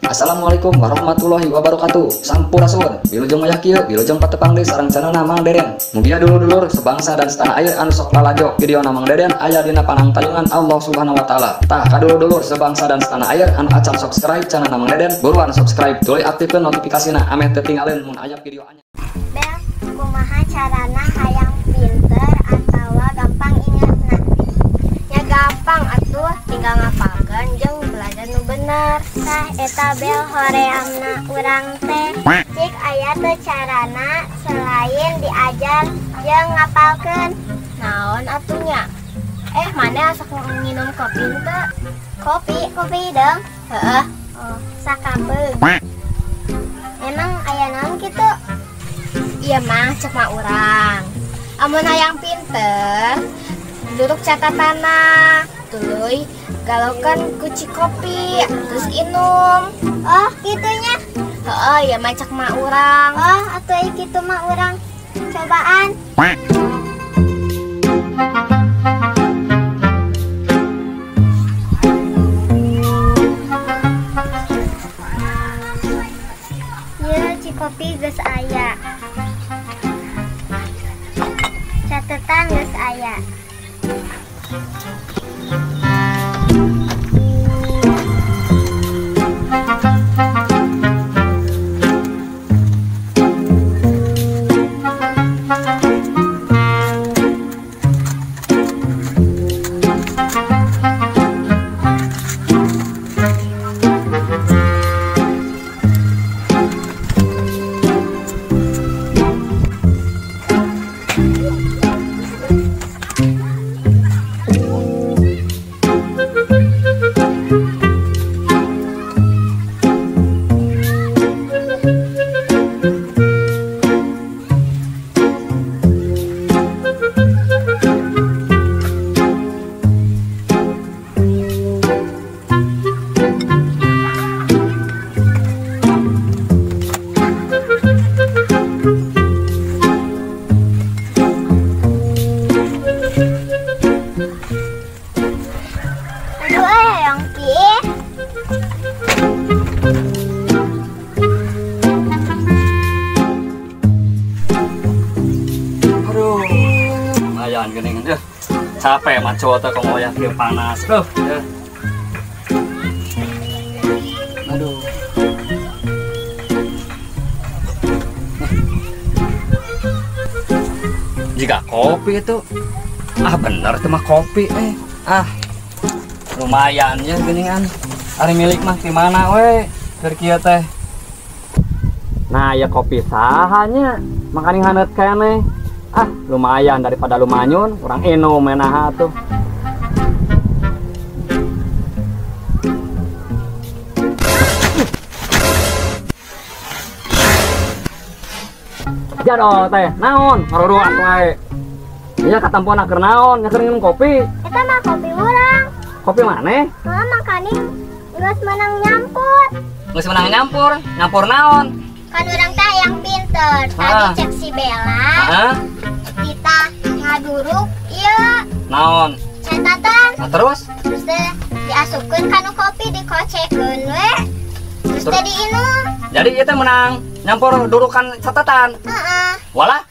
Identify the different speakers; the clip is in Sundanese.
Speaker 1: Assalamualaikum warahmatullahi wabarakatuh. Sampurasun. Wilujeng wayah kieu, wilujeng patepang deui sareng channelna Mang Deden. Mugia dulur-dulur sebangsa dan setanah air anu sok lalajo videona Mang Deden aya dina panangtayungan Allah Subhanahu wa taala. Tah kadulur-dulur sebangsa dan setanah air anu acan subscribe channel Mang Deden, buruan subscribe tuluy aktifkeun notifikasina ameh teu tinggalin mun aya video anyar.
Speaker 2: Bel, kumaha carana hayang pinter atawa gampang ingetna?
Speaker 3: Ya gampang atuh, tinggal ngapalkeun jeung belajar nu bener.
Speaker 2: Tah eta bel horeamna urang teh. Cik aya teu carana selain diajar jeung ngapalkeun.
Speaker 3: Naon atunya? Mana asa nginum kopi teu?
Speaker 2: Kopi, kopi hideung?
Speaker 3: Heeh.
Speaker 2: Oh, sakapeung. Emang aya naon kitu?
Speaker 3: Iya mah cek mah urang. Amun hayang pinter, duduk catatanna, tuluy galaukan kuci kopi, terus inum.
Speaker 2: Oh, gitunya?
Speaker 3: Heeh, ya mah cek mah urang.
Speaker 2: Oh, atuh kitu mah urang cobaan. Ieu cikopi geus aya. Catatan geus aya.
Speaker 1: Aduh, lumayan geuning ya. Capek maco teh komo aya kieu panas. Duh, ya. Aduh. Jika kopi itu, ah bener itu mah kopi Ah, lumayan ya geningan. Ari milik mah di mana we? Keur kieu teh. Nah, ya kopi sahanya, makaning haneut keneh. Ah, lumayan daripada lumanyun, urang inum menaha tuh. Jadol teh, naon ngaruruat wae. Iya katampon keur naon, nya keur nginum kopi.
Speaker 2: Eta mah kopi urang.
Speaker 1: Kopi maneh?
Speaker 2: Heeh, makaning geus menang nyampur.
Speaker 1: Geus menang nyampur, nyampur naon?
Speaker 2: Kan urang teh yang pinter. Tadi cek si Bella. Kita ngaduruk ieu.
Speaker 1: Naon?
Speaker 2: Catatan.
Speaker 1: Nah, terus?
Speaker 2: Terus teh diasupkeun kana kopi dikocekeun we. Terus teh diinum.
Speaker 1: Jadi ieu teh menang nyampur durukan catatan.
Speaker 2: Heeh.
Speaker 1: Walah.